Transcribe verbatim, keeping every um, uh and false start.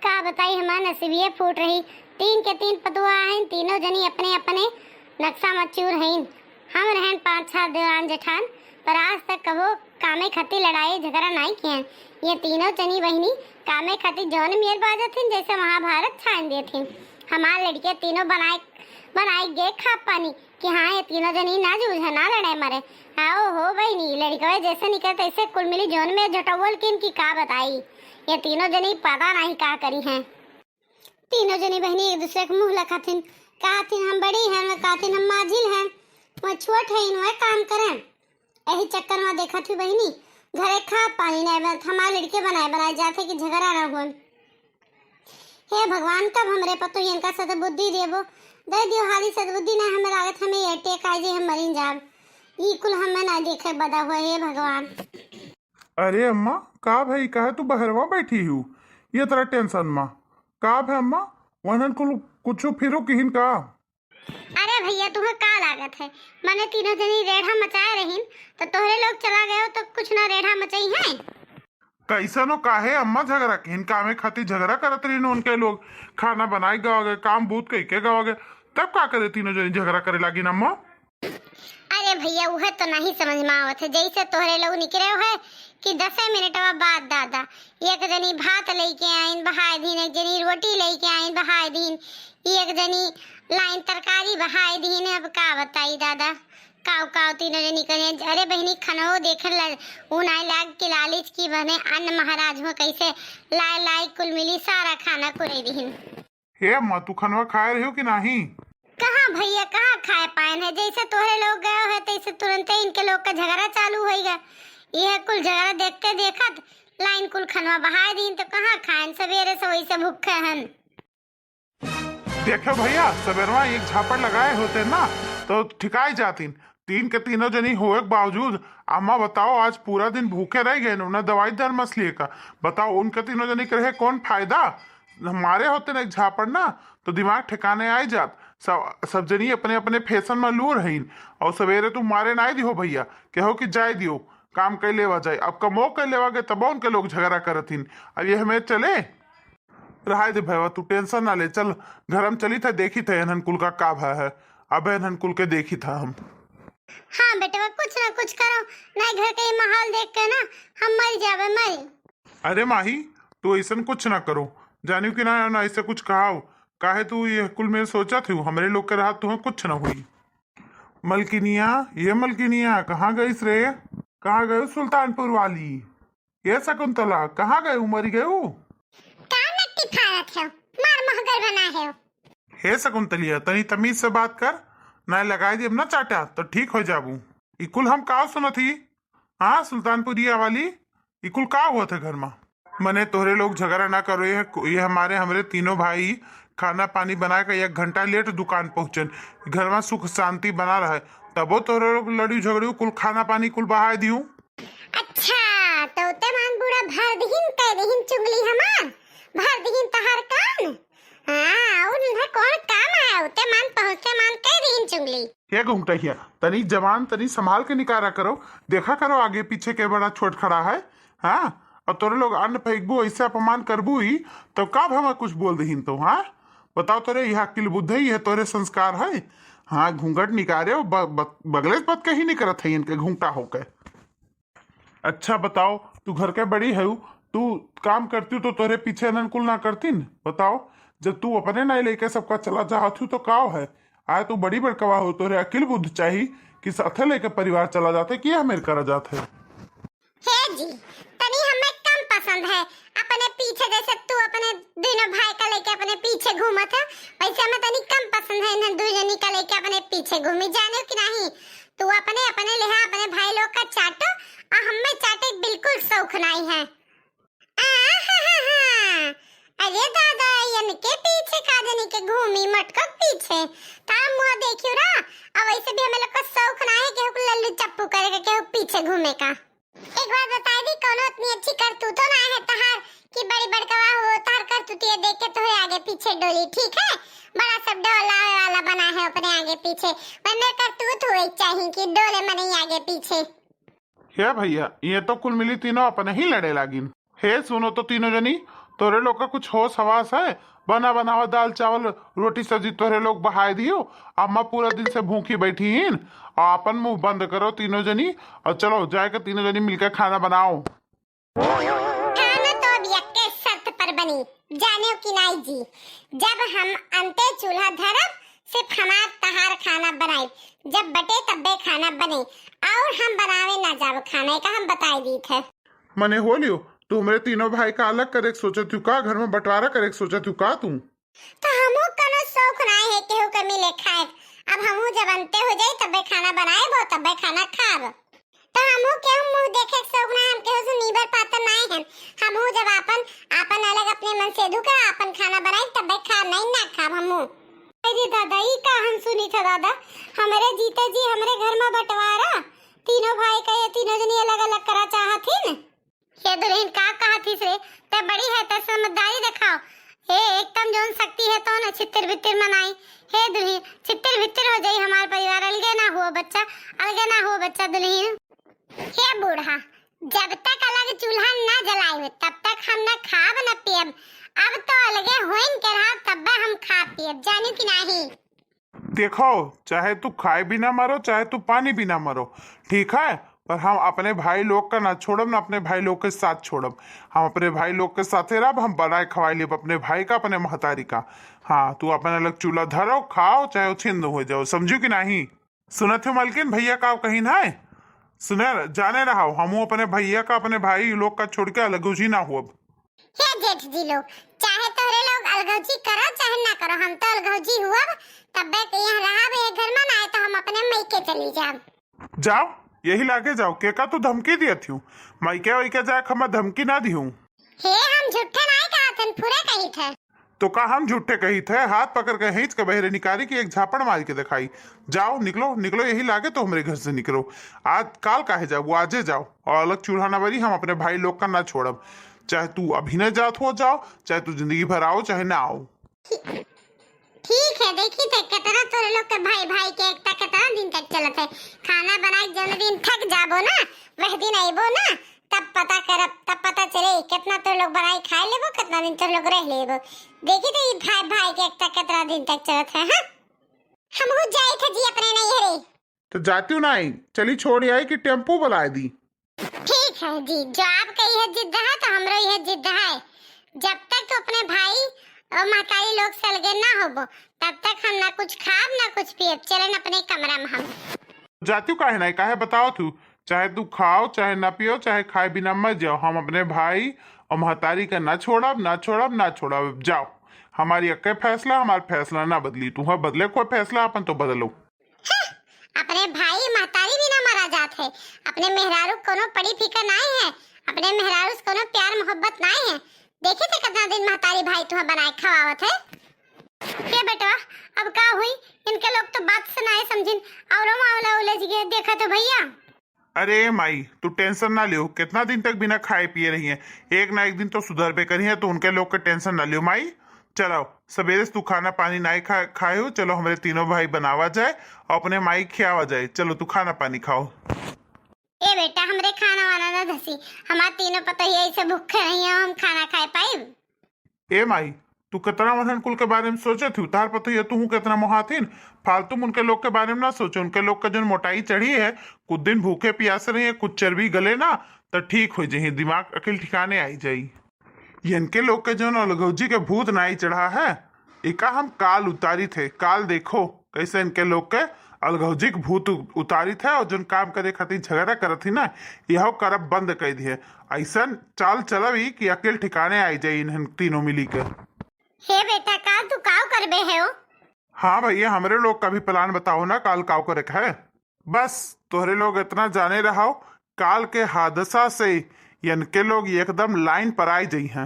का बताई, हमार नसीबिये फूट रही। तीन के तीन पतुआ हईन, तीनों जनी अपने अपने नक्शा में चूर हईन। हम रहन पाँच छह देवरान जेठान, पर आज तक कबो कामे खातिर लड़ाई झगड़ा नाई किहन। ये तीनों जनी बहिनी कामे खातिर जौन मेर बाजत हिन, जैसे महाभारत छान देत हिन। हमार लड़के तीनों बनाए बनाए गे खा पानी कि हाँ, ये तीनों जनी ना जूझे, ना लड़े मरे। आओ हो बहिनी, लड़कवे जैसे निकले तैसे कुल मिली जौन मेर झटौल किन की का बताई। ये तीनों जनी पता नहीं का करी हैं। तीनों जनी बहिनी एक दूसरे के मुँह लखाथिन, कहथिन हम बड़ी हैं, वह कहथिन हम माझिल हैं, वह छोट है, वह काम करें। यही चक्कर में देखत ही बहिनी, घरे खा पानी नहीं बनत, हमार लड़के बनाए बनाए जाते कि झगड़ा ना हुए। हे भगवान, कब हमरे पतोहियन का सद्बुद्धि देबो? दे दियो हाली सद्बुद्धि, ना हमें लागत हमें ये टेक आ जाए, हम मरिन जाब। ई कुल हमें ना देखे बदा हुआ, हे भगवान। अरे अम्मा, का भाई, काहे तू बहरवा बैठी हू ये तरह टेंशन मा? का भे अम्मा, वहनन कुल कुछ फिरो किहिन का? अरे भैया, तुहे का लागत है, मने तीनों जनी रेढ़ा मचाए रहीन, तो तोहरे लोग चला गयो तो कुछ ना रेढ़ा मचाई है। कैसनो काहे अम्मा झगड़ा किहिन? कामे खातिर झगड़ा करत रहीन उनके लोग, खाना बनाई गवा गए, काम बूत कई के गवा गए, तब का करे तीनों जनी झगड़ा करे लागिन अम्मा? अरे भैया, उहे तो नहीं समझ में आवत है, जैसे तोहरे लोग निकरे हो है कि दसे मिनटवा बाद दादा, एक जनी भात लेके आइन बहाए दीन, एक जनी रोटी लेके आइन बहाए दीन, एक जनी लाइन तरकारी बहाए दीन। अब का बताई दादा, काव काव तीनों जनी कहे, अरे बहिनी, खनवो देखे ला उ नाई लाग के लालिच की बने अन्न महाराज हो कैसे लाए लाए कुल मिली सारा खाना कुरे दीन। हे अम्मा, तू खनवा खाए रही हो कि नाही? कहाँ भैया, कहाँ खाए पाएन है, जैसे तोहरे लोग गए है तैसे तुरंते इनके लोग का झगड़ा चालू होई गया। यह कुल झगड़ा देखते देखत लाइन कुल खनवा बहाए दीन, तो कहाँ खाएन, सवेरे से वैसे भूखे हन। देखे भैया, सवेरवा एक झापड़ लगाए होते ना, तो ठिकाई जातीन। तीन के तीनों जनी होए के बावजूद, अम्मा बताओ, आज पूरा दिन भूखे रह गए, उन्हें दवाई दर मस लिए का। बताओ, उनके तीनों जनी के रहे कौन फायदा? हमारे होते ना एक झापड़ ना, तो दिमाग ठिकाने आई जात। सब, सब जनी अपने अपने फैशन में लूर हईन, और सवेरे तू मारे ना दिहो भैया, कहो कि जाए दियो, काम कर लेवा जाए। अब कमो कर लेवा गए, तब उनके लोग झगड़ा करत हिन। अब ये हमें चले, रहाय दे भैया, तू टेंशन ना ले, चल घर हम चली था, देखी था एनहन कुल का का भा है। अब एनहन कुल के देखी था हम। हाँ बेटवा, कुछ ना कुछ करो, नहीं घर के ये माहौल देख के ना हम मर जावे, मर। अरे माही, तू ऐसन कुछ ना करो, जानियो कि ना, ना ऐसे कुछ कहाओ, काहे तू ये कुल में सोचत हो, हमरे लोग के रहत तुहे कुछ ना हुई। मलकिनिया, ये मलकिनिया, कहाँ गईस रे? कहाँ गए सुल्तानपुर वाली? ये शकुंतला, कहाँ गए, मरी गए? का नट्टी फाड़त हो, मार महगर बना है। हे शकुंतलिया, तनी तमीज से बात कर, ना लगाई देब ना चाटा, तो ठीक हो जाबू। ई कुल हम का सुनत ही? हाँ, सुल्तानपुरिया वाली, ई कुल का हुआ था घर में? मने तोहरे लोग झगड़ा ना करो, ये, ये हमारे, हमरे तीनों भाई खाना पानी बना के एक घंटा लेट दुकान पहुँचन, घर में सुख शांति बना रहे, तबो तोहरे लोग लड़ियो झगड़ियो, कुल खाना पानी कुल बहाए दियो। अच्छा, तो ते मान बूढ़ा भर दिहिन, कह दिहिन चुगली हमार, भर दिहिन तहार कान। हाँ, और उन्हें कौन काम है, उते मान पहुँचते मान कह दिहिन चुगली। हे घुंघटहिया, तनी जबान तनी संभाल के निकारा करो, देखा करो आगे पीछे के बड़ा छोट खड़ा है। हाँ, और तोरे लोग अन्न फेंकबू, ऐसे अपमान करबू ही, तो का हम कुछ बोल दहिन तो? हाँ, बताओ, तोरे यह अकिल बुद्धि है, तोरे संस्कार है? हाँ, घूंघट निकारे, ब-, ब-, बगले से बात कहीं नहीं करत है इनके घूंघटा होके। अच्छा बताओ, तू घर के बड़ी है, तू काम करती तो तोरे पीछे एनन कुल ना करतीन? बताओ, जब तू अपने नाई लेके सबका चला चाहत हूँ तो काव है? आए तू बड़ी बड़कवा हो, तोरे अकिल बुद्धि चाही कि साथे लेके परिवार चला जाते कि हमेर करा जात है। हे जी, तनी हमें कम पसंद है अपने पीछे, जैसे तू अपने दोनों भाई का लेके अपने पीछे घूमत है, वैसे हमें तनी कम पसंद है इन्हें दो जनी का लेके अपने पीछे घूमी, जाने कि नहीं? तू अपने, अपने लेहा अपने भाई लोग का चाटो, और हमें चाटे के बिल्कुल शौक नहीं है। आहाहा, अरे दादा, इनके पीछे का जनी के घूमी मटको के पीछे, तार मुँह देखियो ना। अब वैसे भी हमें लोग का शौक ना है केहू के लल्लू चप्पू करे के, केहू पीछे घूमे का। एक बात बताई दी, कौनो इतनी अच्छी करतूतो ना है तहार कि बड़ी बड़कवा हो, तहार करतूतिया देख के तोहरे आगे पीछे डोली, ठीक है? बड़ा सब डोलावे वाला बना है अपने आगे पीछे, वरना करतूत हुए चाहिए कि डोले मनई आगे पीछे। हे भैया, ये तो कुल मिली तीनों अपने ही लड़े लागिन। हे सुनो तो तीनों जनी, तोरे लोग का कुछ होश हवास है? बना बनावा दाल चावल रोटी सब्जी तोरे लोग बहाय दियो। अम्मा पूरा दिन से भूखी बैठी हीन। और अपन मुंह बंद करो तीनों जनी, और चलो जाए के तीनों जनी मिलकर खाना बनाओ। खाना तो अब यक्के शर्त पर बनी, जाने कि नाई जी, जब हम अंते चूल्हा धरब, सिर्फ हमार तहार खाना बनाई, जब बटे तब्बे खाना बने, और हम बनावे ना जाब खाने का, हम बताई दीत है। मने हो लियो, तू हमरे तीनों भाई का अलग करे के सोचत हूँ का? घर में बंटवारा करे के सोचत हूँ का तू? तो हमहू कोनो शौक नाय है केहू के मिले खाए। अब हमहू जब अंते हो जाई तब्बे खाना बनाएब, तब्बे खाना खाब। तो हमहू केहू मुंह देखे के शौक नाय, हम केहू से नीबर पातर नाय है। हमहू जब आपन, आपन अलग अपने मन से धुका आपन खाना बनाई तब्बे खाब, नहीं ना खाब हमहू। अरे दादा, ई का हम सुनी था दादा? हमरे जीते जी हमरे घर में बंटवारा, तीनों भाई का ये तीनों जनी अलग अलग करा चाहत ही न। हे दुल्हन, का कहत हिस रे? ते बड़ी है, ते समझदारी देखाओ। हे, एकदम जौन शक्ति है तो न छितिर भितिर मनाई। हे दुल्हन, छितिर भितिर हो जाई हमार परिवार, अलगे ना हुआ बच्चा, अलगे ना हुआ बच्चा दुल्हन। हे बूढ़ा, जब तक अलग चूल्हा ना जलाए तब तक हम ना खाब ना पियब। अब तो अलगे होइन के रहा तब्बे हम खा पियब, जानी कि नाही? देखो, चाहे तू खाए बिना मरो, चाहे तू पानी बिना मरो, ठीक है, पर हम अपने भाई लोग का ना छोड़ब, ना अपने भाई लोग के साथ छोड़ब। हम अपने भाई लोग के साथे रहब, हम बनाए खवाए लेब अपने भाई का, अपने महतारी का। हाँ, तू अपने अलग चूल्हा धरो, खाओ, चाहे उछिंद हो जाओ, समझू कि नाही? सुनत हो मलकिन, भैया का कहिन है? सुने, जाने रहो, हमहू अपने भैया का, अपने भाई लोग का छोड़ के अलगौजी ना हुअब। हे जेठ जी लोग, चाहे तोहरे लोग अलगौजी करो चाहे ना करो, हम तो अलगौजी हुअब, तब्बे के यहाँ रहब ये घर में, ना तो हम अपने मइके चली जाब। जाओ, यही लागे जाओ, केका तू धमकी दियत हूँ? मइके वइके जाए के हम धमकी ना दिहूँ। हे, हम झूठे नाय कहत हन, पूरे कहित है। तो का हम झूठे कहित है? हाथ पकड़ के खींच के बहरे निकारी कि एक झापड़ मार के दिखाई। जाओ, निकलो, निकलो, यही लागे तो हमरे घर से निकलो। आज काल काहे जाओ, आजे जाओ। और अलग चूल्हा ना बरी, हम अपने भाई लोग का ना छोड़ब। चाहे तू अभी ना जात हो जाओ, चाहे तू जिंदगी भर आओ, चाहे ना आओ। ठीक है, देखी थे कितना तोरे लोग के भाई भाई के एकता कितना दिन तक चलत है। खाना बनाए जौन दिन थक जाबो ना, वह दिन अइबो ना, तब पता करब, तब पता चले कितना तोरे लोग बनाए खाए लेबो, कितना दिन तोरे लोग रह लेबो। देखी तो ये भाई भाई के एकता कितना दिन तक चलत है। हाँ, हमहू जाई थे जी अपने नैहरे। तो जाती हूँ नाई, चली छोड़ आई कि टेम्पू बुलाए दी। ठीक है जी, जो आपका यह जिद है तो हमरो यह जिद है। जब तक तो अपने भाई और महतारी लोग से अलगे ना होबो, तब तक हम ना कुछ खाब ना कुछ पियब। चलन अपने कमरा में हम। जाती हूँ काहे नाई, काहे बताओ तू, चाहे तू खाओ, चाहे ना पियो, चाहे खाए बिना मर जाओ, हम अपने भाई और महतारी का ना छोड़ब, ना छोड़ब, ना छोड़ब। जाओ, हमारी अक्के फैसला, हमार फैसला ना बदली। तुम्हें बदले कोई फैसला, अपन तो बदलो। हं, अपने भाई महतारी बिना मरा जात है, अपने मेहरारू कोनो पड़ी फिकर नाई है, अपने मेहरारू से कोनो प्यार मोहब्बत नाई है। देखी थे कितना दिन महतारी भाई तुम्हें बनाए खवावत है। हे बेटवा, अब का हुई? इनके लोग तो बात से नाई समझिन, और मामला उलझ गए। देखा तो भैया। अरे माई, तू टेंशन ना लियो, कितना दिन तक बिना खाए पिए रही है, एक ना एक दिन तो सुधरबे करी है, तो उनके लोग के टेंशन ना लियो माई। चलो, सवेरे से तू खाना पानी नाई खा, खाए हो, चलो हमरे तीनों भाई बनावा जाए और अपने माई खियावा जाए। चलो तू खाना पानी खाओ। ए बेटा, हमरे खाना वाना ना धसी, हमार तीनों पतोहिया ऐसे भूखे रही हैं, हम खाना खाए पाइब? ए माई, तू कितना वहन कुल के बारे में सोचत हूँ, तार पतोहिया तू कितना मोहाथिन, फालतू में उनके लोग के बारे में ना सोचो। उनके लोग के जौन मोटाई चढ़ी है, कुछ दिन भूखे प्यासे रही है, कुछ चर्बी गले ना, तो ठीक हो जाही, दिमाग अकिल ठिकाने आई जाई। इनके लोग के जौन अलगौजी के भूत नाई चढ़ा है, एका हम काल उतारी थे। काल देखो कैसे इनके लोग के अलगौजी के भूत उ-, उतारी थे, और जौन काम करे खातिर झगड़ा करत ही ना, यहो करब बंद कर दिए। ऐसन चाल चलबी कि अकिल ठिकाने आई जाई इन्हन तीनों मिली के। हे बेटा, का तू काव करबे है ओ? हाँ भैया, हमरे लोग का भी प्लान बताओ ना, काल काव करे के है। बस तोहरे लोग इतना जाने रहो, काल के हादसा से यनके लोग एकदम लाइन पर आए जइहें।